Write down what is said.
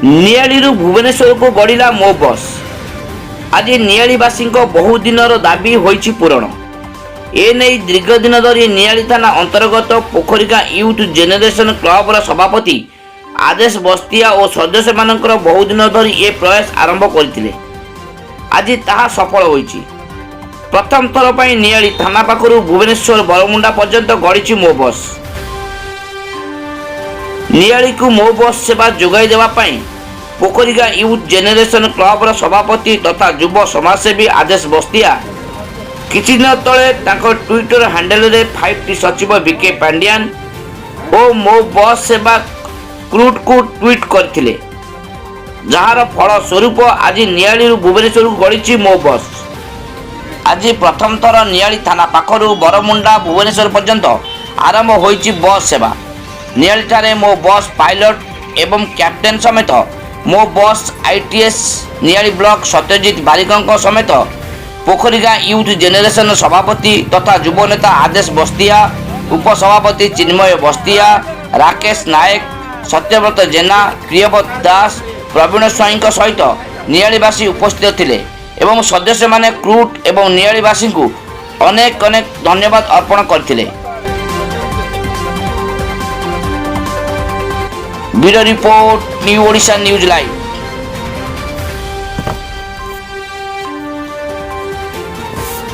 ନିଆଳିରୁ ଭୁବନେଶ୍ୱରକୁ ଗଡ଼ିଲା ମୋ ବସ୍। ଆଜି ନିଆଳିବାସୀଙ୍କ ବହୁ ଦିନର ଦାବି ହୋଇଛି ପୂରଣ। ଏନେଇ ଦୀର୍ଘ ଦିନ ଧରି ନିଆଳି ଥାନା ଅନ୍ତର୍ଗତ ପୋଖରୀଗାଁ ୟୁଥ୍ ଜେନେରେସନ୍ କ୍ଲବର ସଭାପତି ଆଦେଶ ବସ୍ତିଆ ଓ ସଦସ୍ୟମାନଙ୍କର ବହୁଦିନ ଧରି ଏ ପ୍ରୟାସ ଆରମ୍ଭ କରିଥିଲେ। ଆଜି ତାହା ସଫଳ ହୋଇଛି। ପ୍ରଥମ ଥର ପାଇଁ ନିଆଳି ଥାନା ପାଖରୁ ଭୁବନେଶ୍ୱର ବରମୁଣ୍ଡା ପର୍ଯ୍ୟନ୍ତ ଗଡ଼ିଛି ମୋ ବସ୍। ନିଆଳିକୁ ମୋ ବସ୍ ସେବା ଯୋଗାଇ ଦେବା ପାଇଁ ପୋଖରୀଗାଁ ୟୁଥ୍ ଜେନେରେସନ୍ କ୍ଲବର ସଭାପତି ତଥା ଯୁବ ସମାଜସେବୀ ଆଦେଶ ବସ୍ତିଆ କିଛି ଦିନ ତଳେ ତାଙ୍କ ଟ୍ୱିଟର ହ୍ୟାଣ୍ଡେଲରେ 5ଟି ସଚିବ ଭିକେ ପାଣ୍ଡିଆନ ଓ ମୋ ବସ୍ ସେବା କ୍ରୁଟ୍କୁ ଟ୍ୱିଟ୍ କରିଥିଲେ, ଯାହାର ଫଳ ସ୍ୱରୂପ ଆଜି ନିଆଳିରୁ ଭୁବନେଶ୍ୱରକୁ ଗଡ଼ିଛି ମୋ ବସ୍। ଆଜି ପ୍ରଥମ ଥର ନିଆଳି ଥାନା ପାଖରୁ ବରମୁଣ୍ଡା ଭୁବନେଶ୍ୱର ପର୍ଯ୍ୟନ୍ତ ଆରମ୍ଭ ହୋଇଛି ବସ୍ ସେବା। ନିଆଳିଠାରେ ମୋ ବସ୍ ପାଇଲଟ ଏବଂ କ୍ୟାପ୍ଟେନ୍ ସମେତ ମୋ ବସ୍ ଆଇଟିଏସ୍ ନିଆଳି ବ୍ଲକ ସତ୍ୟଜିତ ବାରିକଙ୍କ ସମେତ ପୋଖରୀଗାଁ ୟୁଥ୍ ଜେନେରେସନ୍ ସଭାପତି ତଥା ଯୁବନେତା ଆଦେଶ ବସ୍ତିଆ, ଉପସଭାପତି ଚିନ୍ମୟ ବସ୍ତିଆ, ରାକେଶ ନାୟକ, ସତ୍ୟବ୍ରତ ଜେନା, ପ୍ରିୟବ୍ରତ ଦାସ, ପ୍ରବୀଣ ସ୍ୱାଇଁଙ୍କ ସହିତ ନିଆଳିବାସୀ ଉପସ୍ଥିତ ଥିଲେ ଏବଂ ସଦସ୍ୟମାନେ କ୍ରୁଟ୍ ଏବଂ ନିଆଳିବାସୀଙ୍କୁ ଅନେକ ଅନେକ ଧନ୍ୟବାଦ ଅର୍ପଣ କରିଥିଲେ। Bureau report, new Odisha news live.